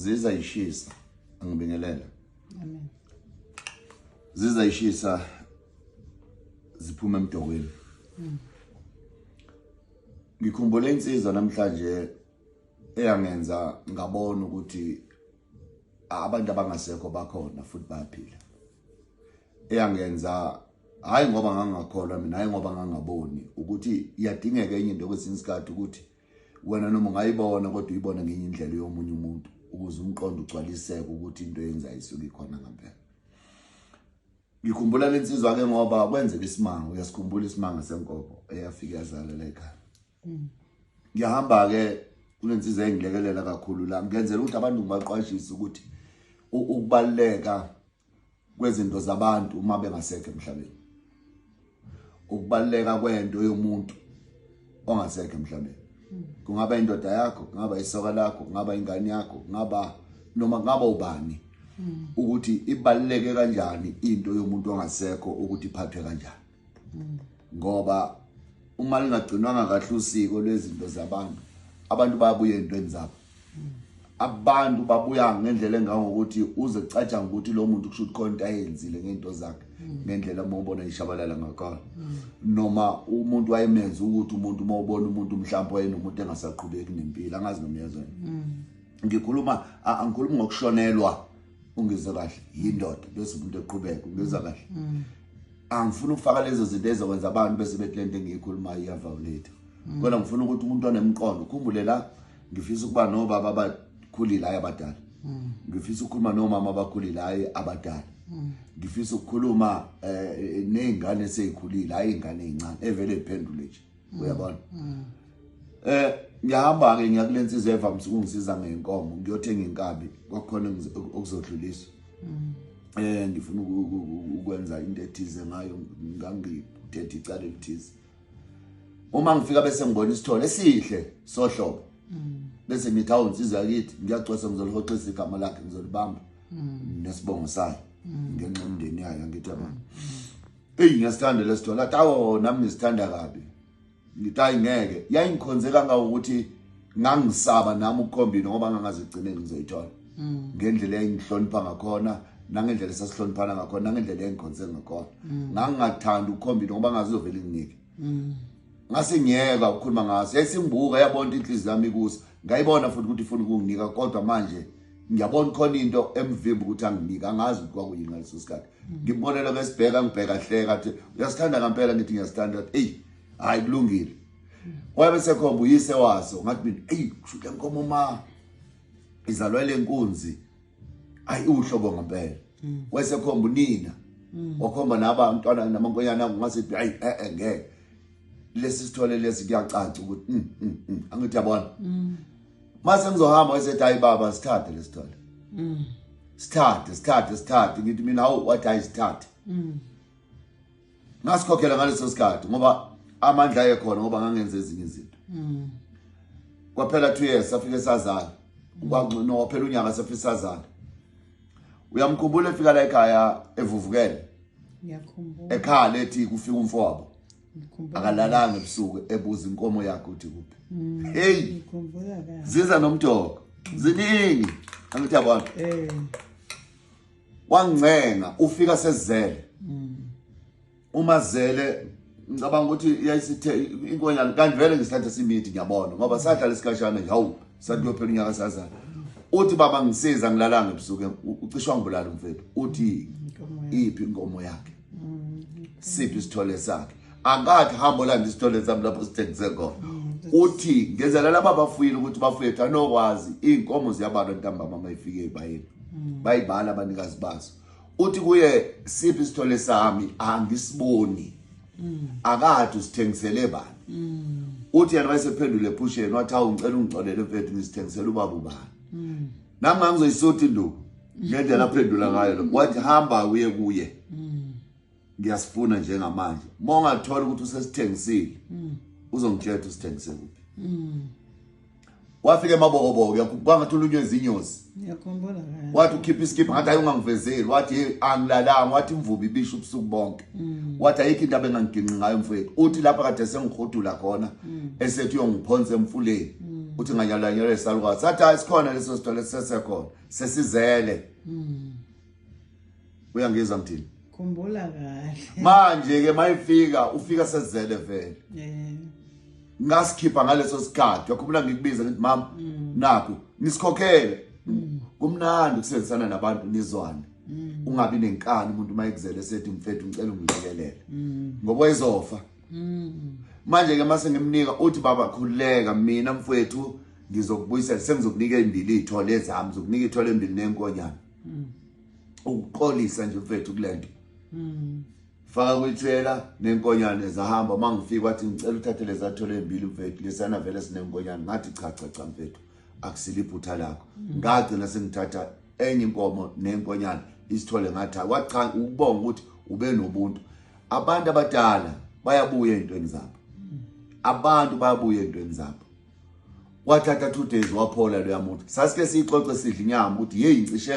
Ziza ishisa, angibingelele. Amen. Ziza ishisa ziphuma emdokweni. Ngikhumbule insizwa namhlanje eyangenza ngabona ukuthi abantu abangasekho bakhona futhi bayaphila. Eyangenza, hayi ngoba ngangakholwa mina, hayi ngoba ngangaboni ukuthi iyadingeka enye into kwesinye isikhathi, ukuthi wena noma ungayibona kodwa uyibona ngenye indlela yomunye umuntu ukuze umqondo ugcwaliseke ukuthi into eyenzayo isuke ikhona ngempela. Ngikhumbula lensizwa ke ngoba kwenzeka isimanga, uyasikhumbula isimanga senkomo eyafika yazala la ekhaya. Ngiyahamba ke kunensizwa engilekelela kakhulu la, ngenzela ukuthi abantu ngibaqwashise ukuthi ukubaluleka kwezinto zabantu uma bengasekho emhlabeni, ukubaluleka kwento yomuntu ongasekho emhlabeni. Kungaba indoda yakho, kungaba isoka lakho, kungaba ingane yakho, kungaba noma kungaba ubani, ukuthi ibaluleke kanjani into yomuntu ongasekho, ukuthi iphathwe kanjani, ngoba uma lingagcinwanga kahle usiko lwezinto zabantu, abantu bayabuya ey'ntweni zabo. Abantu babuya ngendlela engangokuthi uze kucatshanga ukuthi lo muntu kusho ukuthi khona into ayenzile ngento zakhe, ngendlela uma ubona ishabalala ngakhona, noma umuntu wayemenza ukuthi umuntu uma ubona umuntu mhlawumbe wayenomuntu engasaqhubeki nempilo. Angazi noma uyezwa. Ngikhuluma, angikhulumi ngokushonelwa, ungizwe kahle, yindoda bese umuntu eqhubeka, ungizwa kahle. Angifuni ukufaka lezo zinto ezokwenza abantu bese bethi lento engiyikhulumayo iyaviolate, kodwa ngifuna ukuthi umuntu onemqondo ukhumbule la. Ngifisa ukuba nobaba abakhulile, hayi abadala. Ngifisa ukukhuluma nomama abakhulile, hayi abadala. Ngifisa ukukhuluma nezingane eseyikhulile, hayi ingane ezincane evele iphendule nje, uyabona. Ngiyahamba ke, ngiya kule nsizwa evamise ukungisiza ngenkomo, ngiyothenga inkabi, kwakhona okuzodluliswa. Ngifuna ukwenza into ethize ngayo, ngangithethe icala elithize. Uma ngifika bese ngibona isithole esihle sohlobo, bese ngithi, "Hawu insizwa yakithi, ngiyacwasa, ngizolihoxisa igama lakhe, ngizolibamba nesibongo sayo ngenxa yomndeni yayo." Ngithi abantu, "Eyi, ngiyasithanda lesithole." Athi, "Awu, nami ngisithanda kabi." Ngithi, "Hayi ngeke." Yayingikhonze kangangokuthi ngangisaba nami ukukhombina ngoba ngangazi egcineni ngizoyithola, ngendlela engihlonipha ngakhona, nangendlela esasihloniphana ngakhona, nangendlela engikhonze ngakhona. Ngangingathandi ukukhombina ngoba ngazi uzovela inginike. Ngase ngiyeka ukukhuluma ngaso. Yayisingibuka, yabona ukuthi inhliziyo yami ikuso, ngayibona futhi ukuthi ifuna ukunginika, kodwa manje ngiyabona khona into emvimba ukuthi anginike. Angazi ukuthi kwakuyini ngaleso sikhathi. Ngibonela besibheka, ngibheka, hleka, athi, "Uyasithanda ngempela?" Ngithi, "Ngiyasithanda." Athi, "Eyi, hayi, kulungile." Wabe sekhomba uyise waso. Ngathi mina, "Eyi, kusho le nkomo ma izalwa le nkunzi, ayi, uhlobo ngempela." Wayesekhomba unina, wakhomba nabantwana namankonyana. Ngasithi, "Hayi, ngeke, lesi sithole lesi kuyacaca ukuthi Angithi yabona, mase ngizohamba wayesethi, "Hayi baba, sithathe lesithole, sithathe, sithathe, sithathe." Ngithi mina, "Hawu." Wathi, "Hayi, sithathe." Ngasikhokhela ngaleso sikhathi ngoba amandla ayekhona, ngoba ngangenza ezinye izinto. Kwaphela 2 years, safike sazala. Kwangcono, waphela unyaka, safike sazala. Uyamkhumbula efika la ekhaya evuvukele? Ngiyakhumbula. Ekhala ethi kufika umfowabo. Ngikhumbula. Akalalanga ebusuku, ebuza inkomo yakhe ukuthi kuphi. Hey. Ngikhumbula kahle. Ziza nomdoko, ziningi, angithi yabona. Wangicenga, ufika sezele. Uma zele, ngicabanga ukuthi yayisithe inkonyane, kanti vele ngisithatha simithi, ngiyabona ngoba sadlala isikhashana nje. Hawu, sathi kuyophela unyaka sazala. Uthi, "Baba, ngisiza, ngilalanga ebusuku, ucishwa ngibulala umfethu." Uthi, Inkomo yakhe. "Iphi inkomo yakhe? Siphi isithole sakhe?" Akathi, "Hambo landa isithole sami lapho sithengise khona." Uthi ngenzela laba abafuyile ukuthi bafuyethu anokwazi iy'nkomo ziyabalwa ntambama uma ifike ebayeni, bayibala abanikazi bazo. Uthi kuye, "Siphi isithole sami? Angisiboni." Akathi usithengisele bani. Uthi yena wayesephendule ephusheni, wathi, "Hawu, ngicela ungixolele mfethu, ngisithengisele ubaba ubani." Nami ngangizoyisutha induku ngendlela aphendula ngayo lo. Wathi, "Hamba uye kuye, ngiyasifuna njengamanje. Uma ungathola ukuthi usesithengisile, uzongitshela ukuthi usithengise kuphi." Wafika emabokoboko, kwangathi ulunywe izinyosi. Ngiyakhumbula kahle. Wathi ukhipha iskipha. Ngathi, "Hayi, ungangivezeli." Wathi, "Hey, angilalanga." Wathi imvubu ibisho ubusuku bonke. Wathi, "Ayikho into abengangiginqi ngayo mfowethu." Uthi lapha kade sengihudula khona, esethi uyongiphonsa emfuleni. Uthi nganyalanyelwa isalukazi, sathi hayi, sikhona leso sithole, sisesekhona, sesizele. Uyangizwa ngithini? Khumbula kahle. Manje ke mayifika, ufika sezele vele. Ngasikhipha ngaleso sikhathi, uyakhumbula ngikubiza ngithi, "Mama, nakhu nisikhokhele." Kumnandi ukusebenzisana nabantu, nizwane, ungabi nenkani. Umuntu mayekuzele sethi, "Mfethu, ngicela ungilekelele," ngoba ezofa. Manje ke mase ngimnika, uthi, "Baba, khululeka, mina mfethu ngizokubuyisela, sengizokunika ezimbili ithole ezami, ngizokunika ithole embili nenkonyana, ukuxolisa nje mfethu kulento." Faka kuyithwela nenkonyane, zahamba. Uma ngifika wathi, "Ngicela uthathe lezi thole ezimbili mfethu, lesana vele sinenkonyane." Ngathi, "Cha, cha, cha mfethu, akusile iphutha lakho." Ngagcina sengithatha enye inkomo nenkonyane, isithole. Ngathi wathi, "Cha, ukubonga ukuthi ube nobuntu." Abantu abadala bayabuya ey'ntweni zabo, abantu bayabuya ey'ntweni zabo. Wathatha 2 days, waphola loya muntu. Sasike siyixoxe sidla inyama ukuthi, "Yeyi, ngicishe."